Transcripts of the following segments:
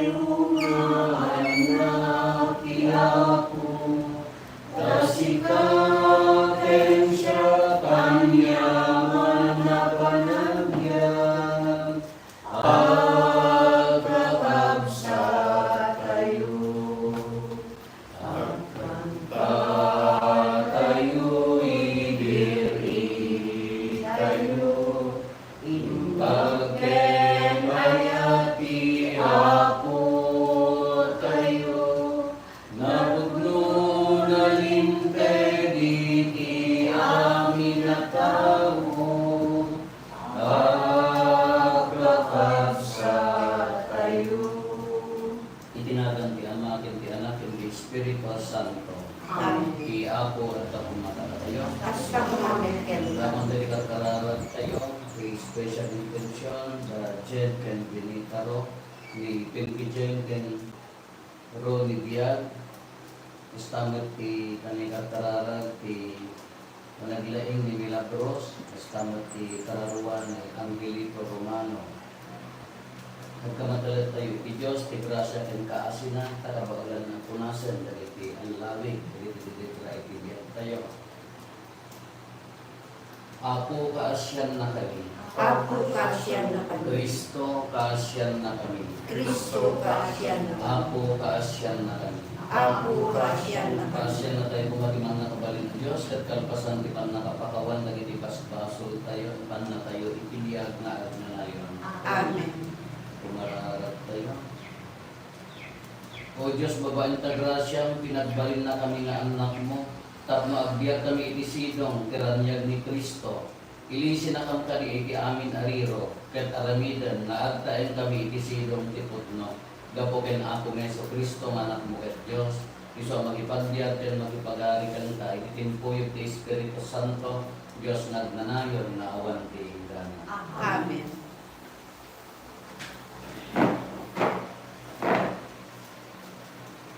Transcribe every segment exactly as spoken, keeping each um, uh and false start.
Nga anak ti Apo, ta sika ken siak aniaman a panagbiag, agkakabsat tayo. Agkanta tayo, idir-itayo, imbag ken ayat ti Apo tayo. Napudno, nalinteg iti amin a tao, agkakabsat tayo. Iti nagan ti Ama, ken ti Anak, ken ti Espiritu Santo. Amen. Ti Apo adda koma kadatayo. Kasta koma met kenka. Agraman ti karkararag tayo, ti special intention, da Jed ken Benita Ro, ni Pinky Jane ken Ronnie Biag, kasta met ti panagkarkararag ti panaglaing ni Milagros, kasta met ti kararua ni Angelito Romano. Agkamatalet tayo iti Dios ti grasia ken kaasina, ta kabaelan a punasen dagiti allawig dagiti letra iti biag tayo. Apo, kaasiannakami. Apo, kaasiannakami. Cristo, kaasiannakami. Cristo, kaasiannakami. Apo, kaasiannakami. Apo, kaasiannakami. Kaasianna tayo koma ti mannakabalin a Dios, ket kalpasan ti pannakapakawan dagiti basbasol tayo, ipanna tayo iti biag nga agnanayon. Amen. Kumararag tayo. O Dios, babaen ta grasiam, pinagbalinnakami nga annakmo, tapno agbiagkami iti sidong ti raniag ni Cristo. Ilisinakam kadi iti amin a riro, ket aramiden nga agtaengkami iti sidong ti pudno. Gapu ken Apomi Jesu-Cristo nga Anakmo ket Dios, isu a makipagbiag ken makipagari kenka iti timpuyog ti Espiritu Santo, Dios nga agnanayon nga awan ti inggana. Amen.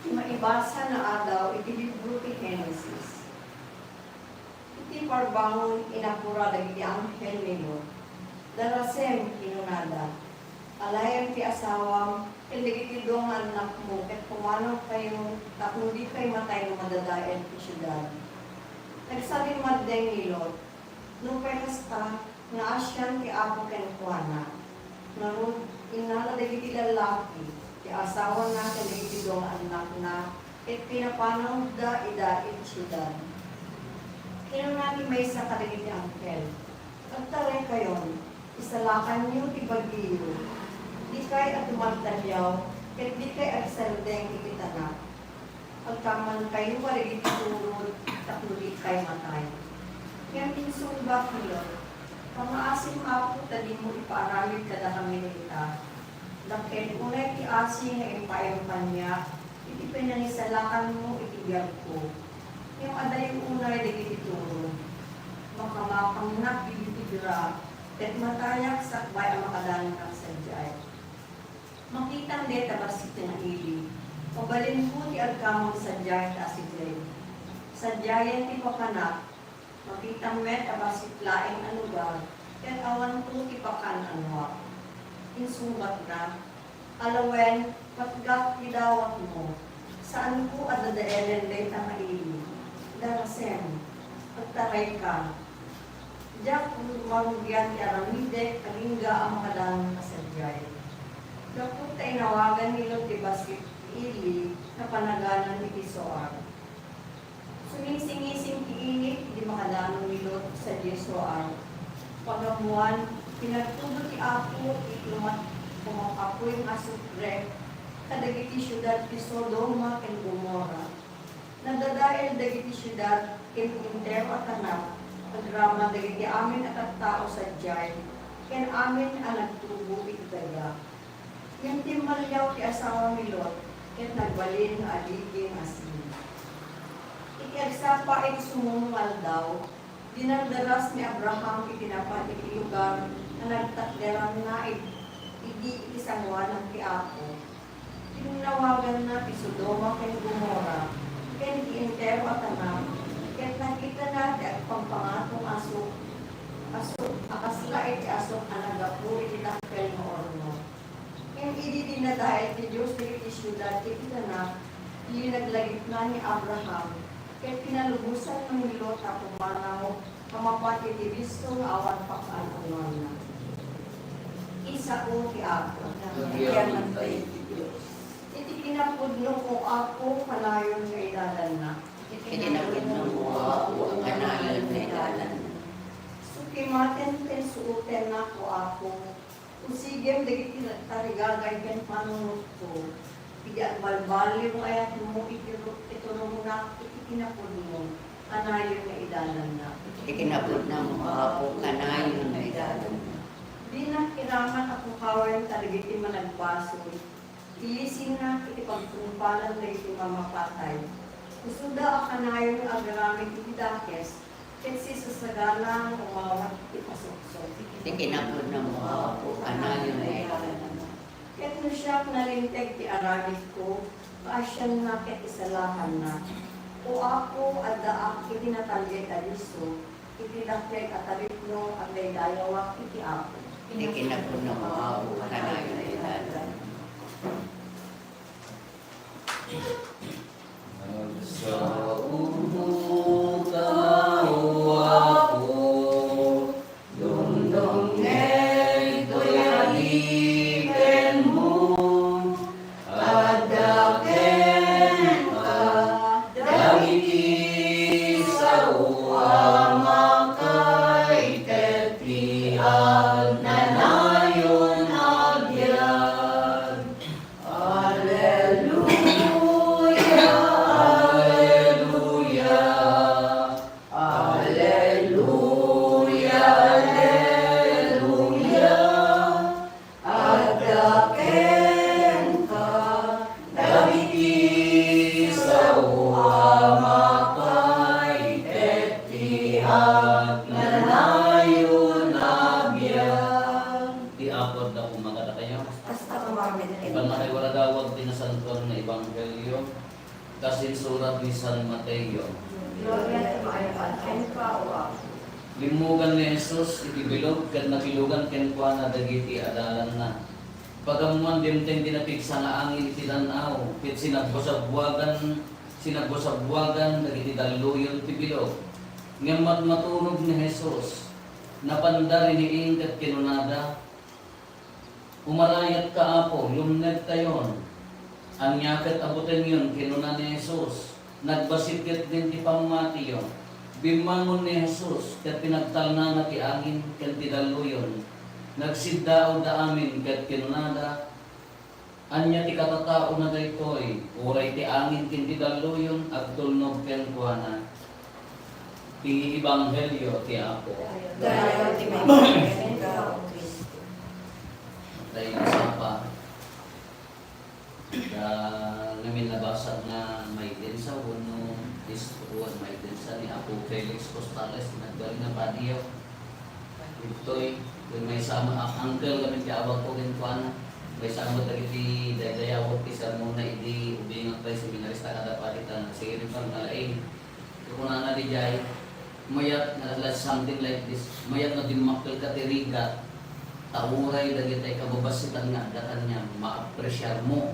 Ti maibasa nga adaw iti libro ti Genesis. Iti parbangon, inapura dagiti anghel ni Lot. Darasem, kinunada. Alayem ti asawam ken dagiti dua nga annakmo ket pumanawkayo tapno dikay matay no madadael ti siudad. Nagsabimmad daytoy ni Lot, Nupay kasta, naasian ti Apo kenkuana. Ngarud, innala dagiti lallaki, ti asawana ken dagiti dua nga annakna, ket pinapanawda ida iti siudad. Kinuna ti maysa kadagiti anghel, Agtaraykayon, isalakanyo ti bagiyo. Dikay a tumagtaliaw, ket dikay agsardeng iti tanak. Agkammankayo kadagiti turod tapno dikay matay. Ngem insungbat ni Lot, Pangaasim, Apo, ta dimo ipaaramid kadakami dayta. Dakkel unay ti asi nga impaay-an kaniak iti panangisalakanmo iti biagko. Ngem adayo unay dagiti turod. Makamakamnak idi pigra, ket matayak sakbay a makadananak sadiay. Makitam dayta bassit nga ili. Mabalinko ti agkamang sadiay ta asideg. Sadiayen ti pakanak. Makitam met a bassit laeng a lugar, ket awanto ti pakaan-anuak. Insungbatna, Alawen, patgak ti dawatmo. Saanko a dadaelen dayta nga ili. Darasem, agtarayka. Diak marugian ti aramidek agingga a makadananak sadiay. Gapu ta inawagan ni Lot ti bassit nga ili nga Panaganan iti Zoar. Sumisingising ti init idi makadanaw ni Lot sadiay Zoar. Pag-ammoan, pinagtudo ti Apo iti umat-, umap-apoy nga asufre kadagiti siudad ti Sodoma ken Gomorra. Nadadael dagiti siudad ken ti entero a tanak, agraman dagiti amin a tattao sadiay, ken amin a nagtubo iti daga. Ngem timmaliaw ti asawa ni Lot, ket nagbalin nga adingding a sino. Iti agsapa iti sumuno nga aldaw, dinardaras ni Abraham iti napan iti lugar nga nagtakderanna id-, idi iti sangoanan ti Apo. Tinnawaganna ti Sodoma ken Gomorra, ken ti entero a tanak, ket nakitana ti agpangpangatong asuk, asuk a kasla iti asuk a naggapu iti dakkel nga urno. Ngem idi dinadael ti Dios dagiti siudad iti danak, linaglagipna ni Abraham, ket pinalubosanna ni Lot a pumanaw a mapan iti bisto nga awan pakaanonganna. Isao ti Apo. Agyamanen ti Dios. Iti kinapudno, O Apo, kanayon nga idalanna. Iti kinapudno, O Apo, kanayon nga idalanna. Sukimaten ken suotennak, O Apo. Usigem dagiti tarigagay ken panunotko. Idi agbalbaliw nga ayatmo, iti ru-, iturongnak iti kinapudno, kanayon nga idalanna. Iti kinapudno, O Apo, kanayon nga idalanna. Dinak iraman a pukawen kadagiti managbasol. Ilisinnak iti pagtungpalan dagiti mamapatay. Usuda a kanayon nga agaramid iti dakes, ket sisasagana nga umawat iti pasuksok. Iti kinapudno, O Apo, kanayon nga idalanna. Ket no siak nalinteg ti aramidko, kaasianna ket isalakannak. O Apo, addaak iti natalged a disso, iti dakkel a taripno, agdaydayawak iti Apo. Iti kinapudno, O Apo, kanayon nga idalanna. Agsaoka, O Apo, dumdumngeg toy adipenmo. Adda kenka dagiti sao a makaited ti agnanayon a biag. Alleluia, alleluia, alleluia, alleluia. Adda kenka dagiti sao a makaited ti agnanayon a biag. Ti Apo adda koma kadakayo. Kasta koma met kenka. Ipan matay waradawag ti nasantoan nga ebanghelio. Kas insurat ni San Mateo. Gloria ti maayat kenka, O Apo. Limmugan ni Jesus iti bilog ket nabilogan kenkuana dagiti adalanna. Pagammoan, dimteng ti napigsa nga angin iti dan-aw, ket sinabbusabuagan, sinabbusabuagan dagiti dalluyon ti bilog. Ngem matmaturog ni Jesus, napanda riniing ket kinunada, "Umarayatka, Apo, lumnedtayon." "Ania ket a butengyon?" kinuna ni Jesus. "Nagbassit ketdin ti pammatiyo." Bimmangon ni Jesus ket pinagtalnana ti angin ken ti dalluyon. Nagsiddaawda amin ket kinunada, "Ania ti katataona daytoy? Uray ti angin ken ti dalluyon agtulnog kenkuana." Ti Ebanghelio ti Apo. Dayaw ti maikasarita, O Cristo. Tay masapa. Da, ngamin nabasag nga maidensa wenno is, wen maidensa ni Apo Felix Costales, nagbalin nga padiyo. Ditoy, kun maysa met, ah, uncle kami ti awagko kenkuana. Maysa met dagiti daydayawek ti sermonna idi ubingak tay seminarista kada padi ta nagsiring pay nga laing. Kunana diay, mayat nga, like, something like this, mayat nga dimmakkelka ti rigat, ta uray dagiti kababassitan nga adda kaniam, maapresiarmo.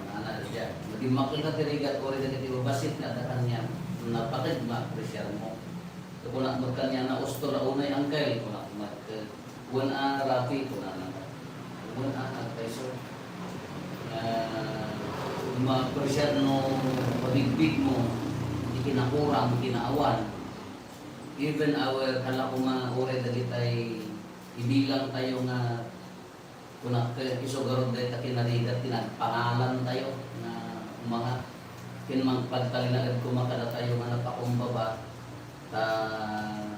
Kunana diay, no dimmakkelka ti rigat, uray dagiti babassit nga adda kaniam, napateg, maapresiarmo. Kunak met kaniana, "Usto la unay, uncle," kunak met. "Wen a, Rafi," kunana. "Wen a, agpayso." Ah, maapresiar no mabigbigmo ti kinakurang, kinaawan. Even our, kala ko nga uray dagitay ibilangtayo nga kunak, isu garud dayta kinarigat ti nagpangalantayo nga umangat. Ken mang-, pagtalinaed koma kadatayo nga napakumbaba, ta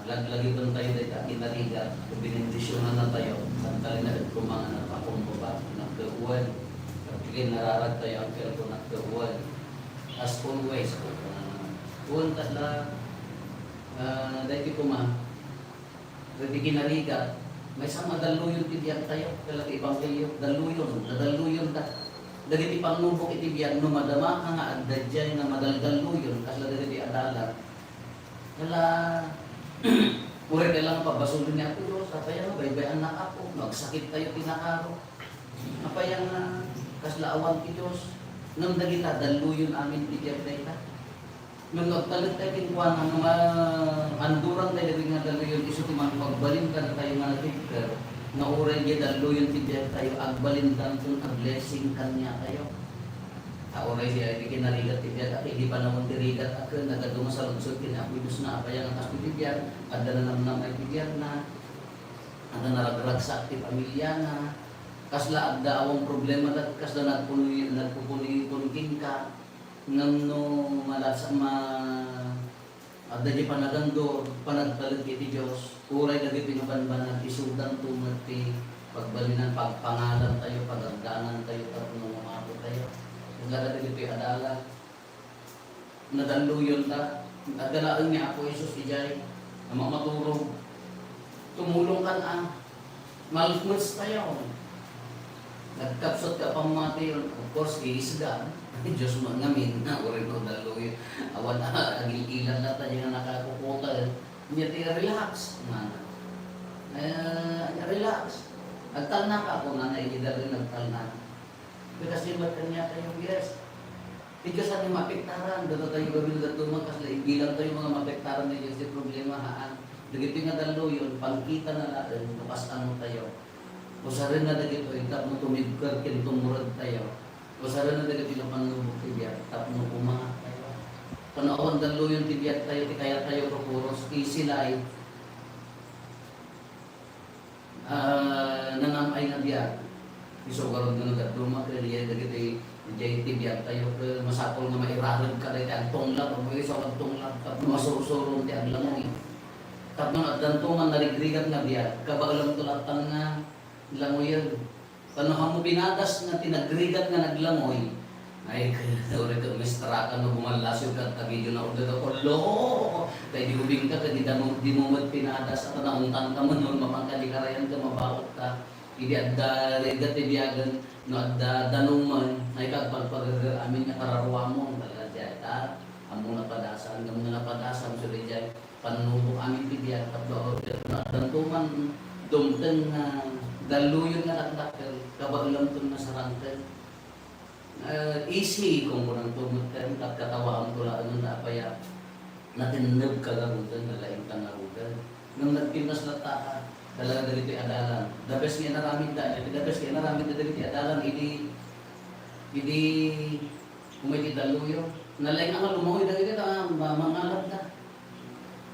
laglagipentayo dayta kinarigat, benendisionannatayo, pagtalinaed koma nga napakumbaba, kunak wen, ken nararagtayo, uncle, kunak wen. As always, kunak. Wen, ta la, ah, daytoy koma, Dagiti kinarigat, maysa nga dalluyon ti biagtayo, ket ti ebanghelio, dalluyon, nadalluyonda. Dagiti pannubok iti biag, no madamaka nga adda diay nga madaldalluyon, kasla dagiti adalan. Kala, uray kailangan pabasolon ni Apo Dios, "Apay a baybay-annak, Apo, no agsakittayo ti nakaro." Apay a nga kasla awan ti Dios? Ngem dagita, dalluyon amin ti biag dayta. Ngem no agtalek tayo kenkuana, no ma-, anduran tayo dagiti nga dalluyon, isu ti mangpagbalin kadatayo nga natibker, nga uray diay dalluyon ti biag tayo, agbalindanton a blessing kaniatayo. Ta uray diay, di kinarigat ti biag, a idi panawen ti rigat a ken, nagadu nga saludsod ken Apo Dios nga apay a nga kastoy ti biag, adda nanamnamay ti biagna, adda naragragsak ti pamiliana, kasla adda awan problema dat-, kasla nagpuni-, nagpupuniton kenka, ngem no malas-, ma-, adda diay panagandur, panagtalek iti Dios, uray dagiti nga banbanag, isudanto met ti pagbalinan, pagpangalantayo, pagagdangantayo, tapno umapotayo. Kasla dagitoy adalan. Nadalluyon ta. Adda laeng ni Apo Jesus idiay, a mamaturog. Tumulong kan a. Malmets tayo. Nagkapsut ka pammati, of course, iisga. Diyos mo ngamin, na uray no dalluyon. Awan a, agil-ilan na tayo nga nakakukuta. Nya ti relax, na. Eh, relax. Agtalna ka, kunana, idi dalluyon, agtalna. Because di ba kanya tayo, yes. Ti Dios a ti maapektaran, datayo gamin dadduma, kasla ibilang tayo mga maapektaran ti Dios ti problema, haan. Dagitoy nga dalluyon, pangkitana laeng, no kasano tayo. Usarenna dagitoy, tapno tumibker ken tumurod tayo. Usarenna dagitoy nga pannubok ti biag, tapno umangat tayo. Kano awan dalluyon ti biag tayo, ti kayat tayo, pupuros, easy life. Ah, nanam-ay nga biag. Isu garud nga nagdadduma ken diay dagiti, diay ti biag tayo, ken masapul nga mairarag ka dayta agtunglad, o isu agtunglad, tapno masursuron ti aglangoy. Tapno addanto man narigrigat nga biag, kabaelanto latta nga langoyen. Tapno ammo pinadas nga ti nagrigat nga naglangoy, ay, uray ket mistrakan no bumallas ka ta video na order ka, "Lo! Tay di ubing ka, ket di damo-, dimo met pinadas, at naungtan ka man, no, mapan ka di karayan ka, mabaot ka." Idi adda rigat ti biagen, no adda danumen, ay, kagpagpagager amin nga kararuamon, talaga diay ta, ammo napadasan, ngem no napadasan, so, diay, pannubok amin ti biag, tapno, no addanto man dumteng nga dalluyon nga dakdakkel, kabaelanton nga sarangken. Eh, easy, kunkunanto metten, ket katawaanto laengen ta apay a natenneb ka ngaruden, nalaing ka ngaruden. Ngem nagpintas latta ka, talaga dagitoy adalan. The best nga inaramidda, iti the best nga inaramidda dagitoy adalan, idi, idi umay ti dalluyon. Nalaing a nga lumangoy dagitoy ta ma-, mangalabda.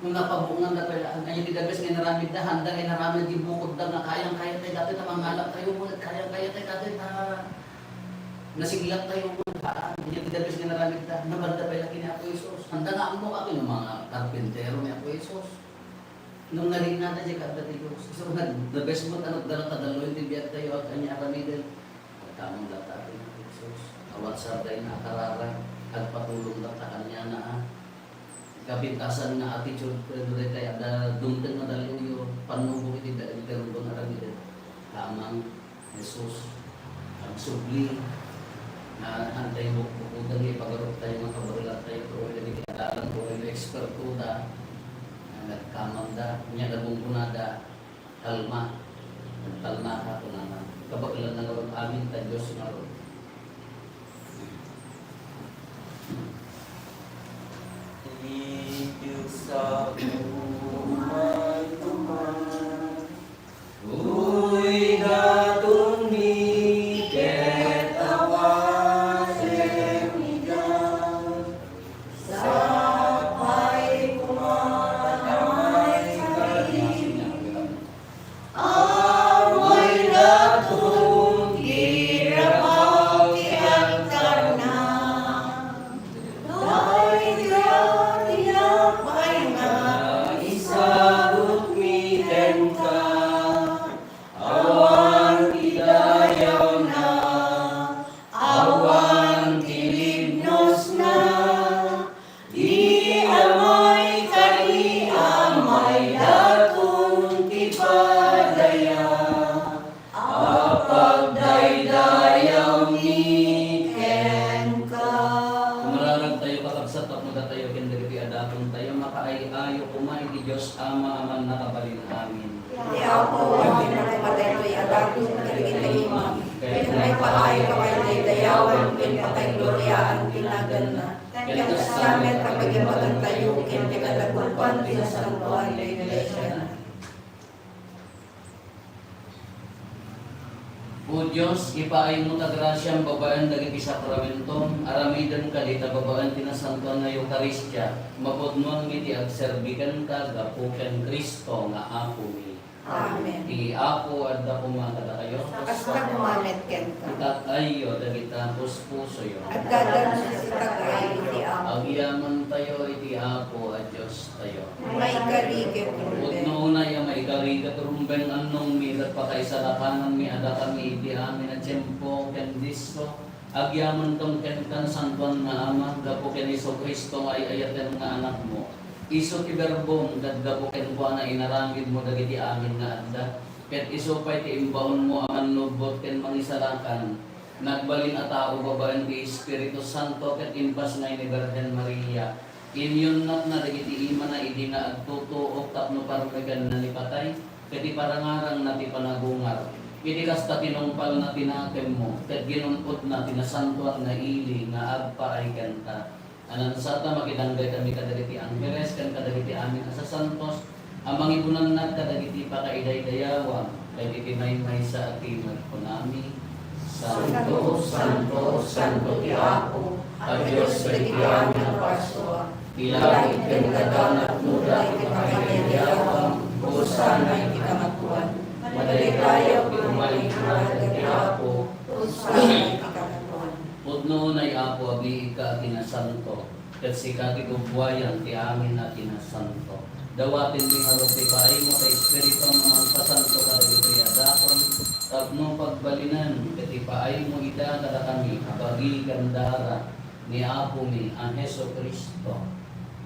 No napabuongan da pay laeng, ania ti the best nga inaramidda, handa nga inaramid ti bukodda nga kayang-kaya tayo datoy ta mangalabtayo, kayang-kaya tayo datoy ta nasiglat tayo, haan. Ania ti the best nga inaramidda, nabanda pay la ken ni Apo Jesus. Handa nga ammo ka ken mga karpintero ni Apo Jesus. Ngem narinnada diay kaadda ti Dios. Isu nga, the best met a nagdala ta dalluyon ti biag tayo, ket ania aramiden? Agkamam latta ken ni Apo Jesus. Awan sarday nga akararag, agpatulong latta kaniana, a. Kapintasan nga attitude, pero daytay adda dumteng nga dalluyon, pannubok iti da-, iti karunggong aramiden. Amang Jesus, agsubli, nga hantay bukbukodan nga ipagarup tayo nga kabaelan tayo, uray dagiti adalan, uray no eksperto da, nga nagkamam da, nya nagunggunada, Kalma. Nagtalna ka, kunana. Kabaelan na ngarud amin ta Dios ngarud. Ti Dios a umay tuman. Uy, daton mi ket awatem ida. Sapay koma ta maikari. Awan daton ti rabaw ti altarna. Dayta ti tinapay nga isagutmi kenka. Awan ti dayawna, awan ti libnosna, di amay kadi amay daton ti padaya a pagdaydayawmi kenka. Kumararag tayo, kakabsat, tapno datayo ken dagiti adaton tayo, makaay-ayo koma iti Dios Ama a Mannakabalin Amin. Ti Apo, ti mangpamati daytoy a daton kadagiti imam, ket Amen. Pagpagibagantayo ken ti kadakuan ti nasantoan nga iglesia. O Dios, ipaaymo ta grasiam babaen dagiti sakramentom, aramiden kadita babaen ti nasantoan nga Eukaristia, mapudnoanmi ti agserbi kenka gapu ken Cristo nga Apomi. Amen. Ti Apo adda koma kadakayo. Kasta koma met kenka. Itag-ayyo dagita puspusoyo. Adda dagiti itag-ay iti Apo. Agyamantayo iti Apo a Diostayo. Maikari ket rumbeng. Pudno unay a maikari ket rumbeng, annongmi ket pakaisalakananmi a dakami iti amin a tiempo ken disso. Agyamanton kenka, Santoan nga Ama, gapu ken Jesu-Cristo nga ay-ayaten nga Anakmo. Isu ti Berbom, ket gapu kenkuana inaramidmo dagiti amin nga adda. Ket isu pay ti imbaonmo a mannubbot ken mangisalakan. Nagbalin a tao babaen ti Espiritu Santo ket impasngay ni Birhen Maria. Inyunnatna dagiti imana idi nga agtutuok tapno parmekenna ni patay, ket iparangarangna ti panagungar. Iti kasta, tinungpalna ti nakemmo, ket ginun-odna ti nasantoan nga ili nga agpaay kenka. Ania, saan ta makidanggaymi kadagiti angheles ken kadagiti amin a sasantos a mangibunnannak kadagiti pakaidaydayawam, dagiti maymaysa a timek, kunami: Santo, santo, santo ti Apo a Dios dagiti amin a parsua. Ti langit ken daga napnoda iti pakaidaydayawam. Hosanna iti Kangatoan. Madaydayaw ti umalig iti ngaran ti Apo. Hosanna iti Kangatoan. Pudno unay, Apo, a biigka a kinasanto, ket sika ti gubbuayan ti amin a kinasanto. Dawatenmi ngarud ti paaymo ta Espiritum a mangpasanto kadagitoy a dakon tapno pagbalinen ket ipaaymo ida kadakami a bagi ken dara ni Apomi a Jesu-Cristo.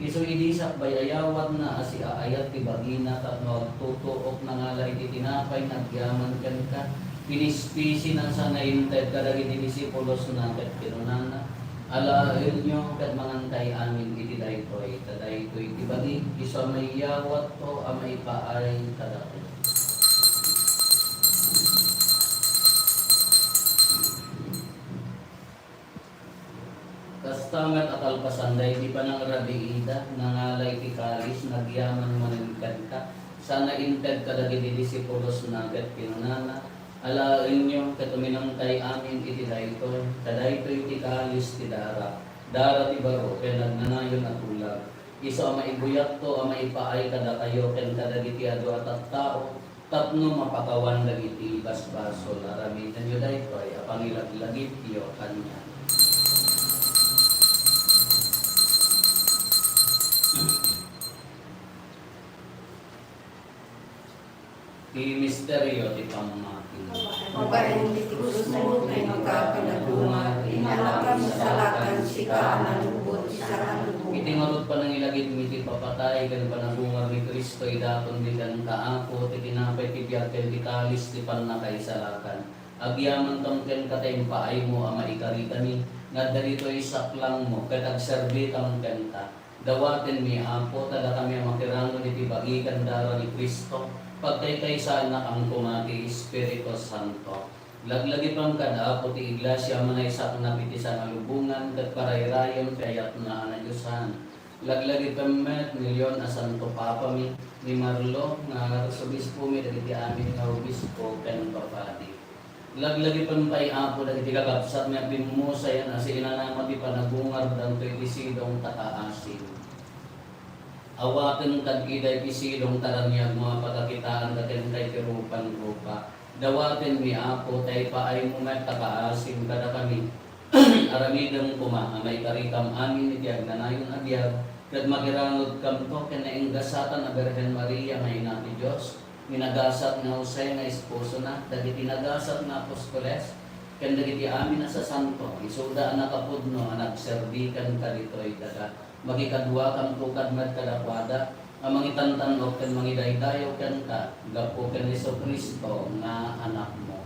Isu idi sakbay a yawatna a siaayat ti bagina tapno agtutuok, nangala iti tinapay nga agyaman kenka, pinispisina sana inted kadagiti disipulosna ket kinunana: Alaenyo ket mangankay amin iti daytoy, ta daytoy ti bagik, isu a maiyawatko a maipaay kadakayo. Kasta met a kalpasan daydi panangrabiida, nangala iti kalis, nagyaman manen kenka, sana inted kadagiti disipulosna ket kinunana: Alaenyo ket uminumkay amin iti daytoy, ta daytoy ti kalis ti dara, dara ti baro ken agnanayon a tulag. Isu a maibuyatko a maipaay kadakayo ken kadagiti adu a tattao tapno mapakawan dagiti basbasol. Aramidenyo daytoy a pangilaglagipyo kaniak. Ti misterio ti pammati. Babaen ti krusmo ken ita a panagungar, innak a maisalakan, sika a mannubbot, sika a mannubbot. Iti ngarud panangilagipmi ti ipapatay ken panagungar ni Cristo, idatonmi kenka, Apo, ti tinapay ti biag ken ti kalis ti pannakaisalakan. Agyamanton kenka ta impaaymo a maikarikami nga adda ditoy saklangmo ket agserbikam kenka. Dawatenmi, Apo, ta dakami a makiranod iti bagi ken dara ni Cristo, pagkaykaysaannakam koma ti Espiritu Santo. Laglagipem kad Apo ti Iglesia a manaysaknap iti sangalubongan ket parayrayem ti ayatna a nadiosan. Laglagipem met ni Leon a Santo Papami, ni Marlo nga Arsobispomi, dagiti amin nga obispo ken papadi. Laglagipem pay, Apo, dagiti kakabsatmi a pimmusayan a siinanama ti panagungardanto iti sidong ta kaasim. Awaten kad ida iti sidong ta raniagmo a pakakitaanda kenka iti rupan-rupa. Dawatenmi, Apo, ta ipaaymo met ta kaasim kadakami. Aramidem koma a maikarikam amin iti agnanayon a biag, ket makiranudkamto ken nainggasatan a Birhen Maria nga Ina ti Dios, ni nagasat nga Jose nga esposona, dagiti nagasat nga apostoles, ken dagiti amin a sasanto, isuda a nakapudno a nagserbi kenka ditoy daga. Makikaduakamto kad met kadakuada a mangitantan-ok ken mangidaydayaw kenka gapu ken Jesu-Cristo nga Anakmo.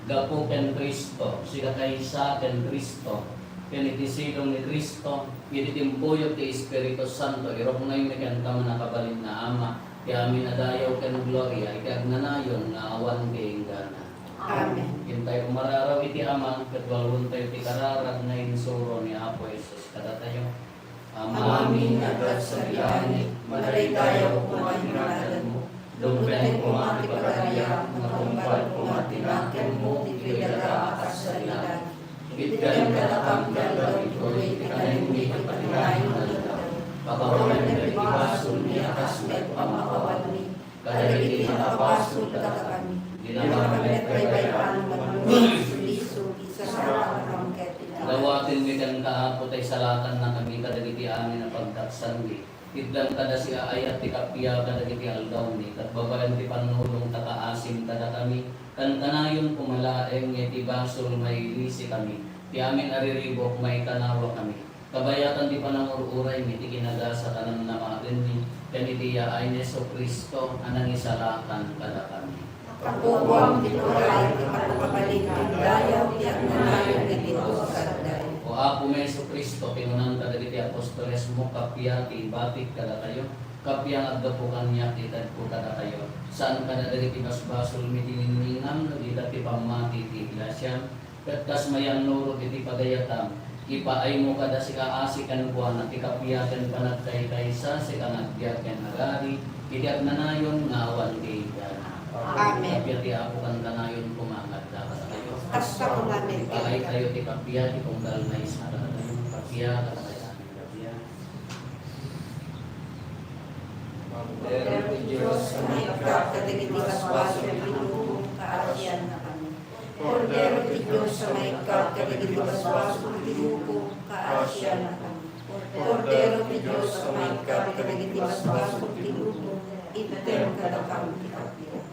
Gapu ken Cristo, sikakaysa ken Cristo, ken iti sidong ni Cristo, iti timpuyog ti Espiritu Santo, iruknoymi kenka, mannakabalin nga Ama, ti amin a dayaw ken gloria iti agnanayon nga awan ti inggana. Amen. Intay umararaw iti Ama, ket walontayo ti kararag nga insuro ni Apo Jesus kadatayo. Ama mi nga adda sadiay langit, madaydayaw koma ti ngadanmo. Lugden koma ti pagariam, matungpal koma ti nakemmo ditoy daga a kas sadiay langit. Itdem kadakami ti aldaw ditoy ti kanenmi iti kanayon nga aldaw. Pakawanenmi ti basolmi a kas met pamakawanmi kadagiti nakabasol kadakami. Dina kami met baybay-an wenno magsurisursugi, isalakanam ket iti. Dawatenmi kenka, Apo, ta isalakannakami kadagiti amin a pagdaksanmi. Itdem kada siaayat ti kappia kadagiti aldawmi, ket babaen ti pannulongta, kaasim kadakami. Kankanayon koma laeng nga iti basol mailisikami, ti amin a riribuk maikanawakami. Kabayatan ti panangur-uraymi ti kinagasat a namnamatenmi ken iti yaay ni Jesu-Cristo a nangisalakan kadakami. Apo, awan ti turay, ti pannakabalin, ti dayaw, ti agnanayon, dagiti tusa a dayaw. O Apomi Jesu-Cristo, kinunam kadagiti apostolesmo, kappia ti ibatik kadakayo, kappia nga aggapu kaniak ti itedko kadakayo. Saan kadagiti basbasolmi ti ningningam, no di ket ti pammati ti iglesiam. Ket kas mayannurot iti pagayatam, ipaaymo kada sika asi kenkuana ti kappia ken panagkaykaysa, sika nga agbiag ken agari iti agnanayon nga awan ti inggana. Amen. Kappia ti Apo kankanayon koma nga adda kadakayo. Kasta koma met kenka. Ipaaytayo ti kappia ti tunggal maysa kadakayo. Kappia kadakayo. Kappia. Kordero ti Dios, a mangikkat kadagiti basbasol ti lubong, kaasiannakami. Kordero ti Dios, a mangikkat kadagiti basbasol ti lubong, kaasiannakami. Kordero ti Dios, a mangikkat kadagiti basbasol ti lubong, itdem kadakami ti kappia.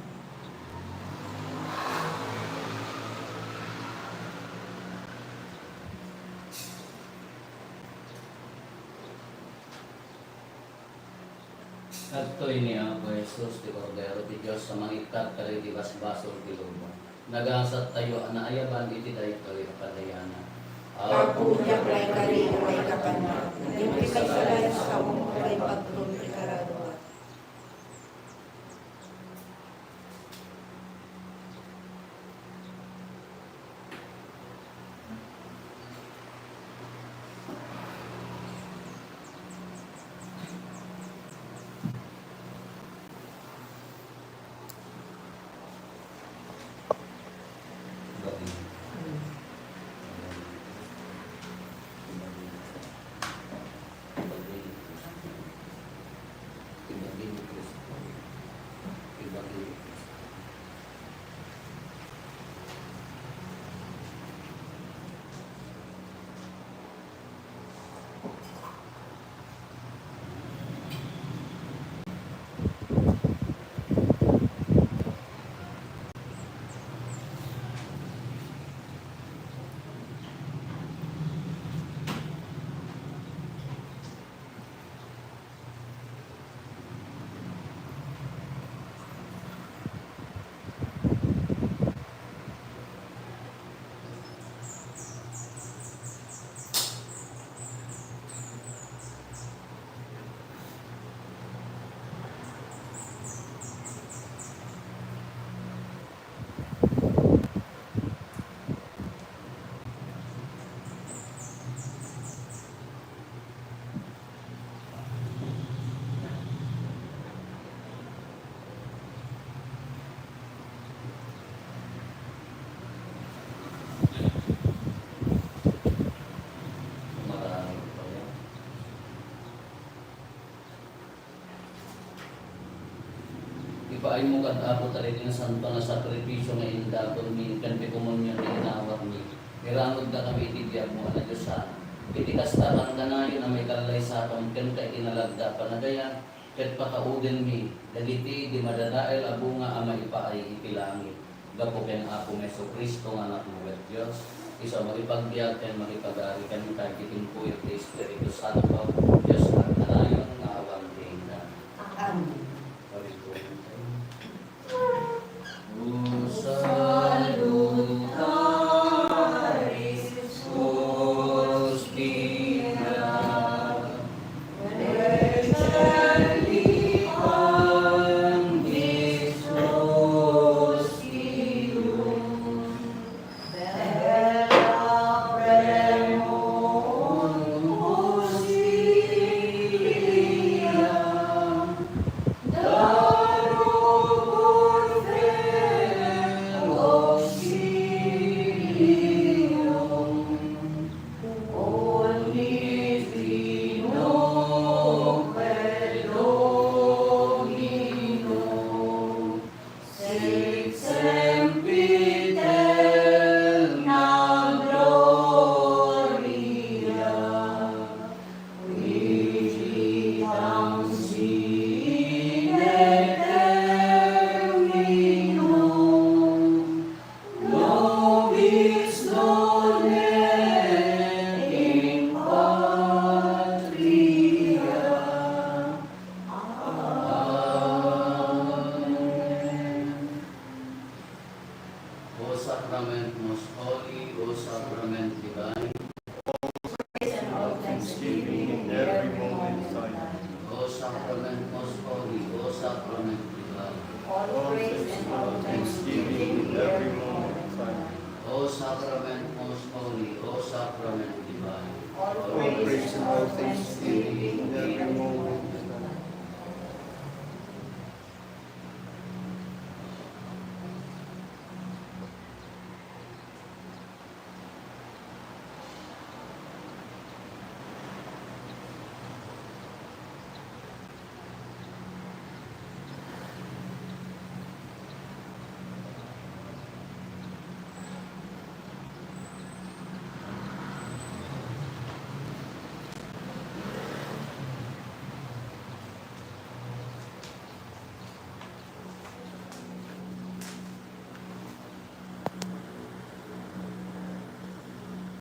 Adtoy ni Apo Jesus, ti Kordero ti Dios a mangikkat kadagiti basbasol ti lubong. Nagasattayo a naayaban iti daytoy a padayanan. Apo, diak maikari a maikakannak, ngem ti maisalaysawmo, maipagton ti kararuak. Ipaaymo kad, Apo, dagiti nasanto nga sakripisio nga indatonmi ken ti komunion nga inawatmi. Iranudkami iti biagmo a nadiosan. Iti kasta, kankanayon a maikallaysakam kenka iti nalagda a panagayat, ket pataudenmi dagiti di madadael a bunga a maipaay iti langit. Gapu ken Apomi Jesu-Cristo nga Anakmo ket Dios, isu a makipagbiag ken makipagari kenka iti timpuyog ti Espiritu Santo, Dios a kanayon nga awan ti inggana. Amen. Pagituloy tayo. O Salutaris Cuspida. O Sacrament Divine. All praise and all thanksgiving in every moment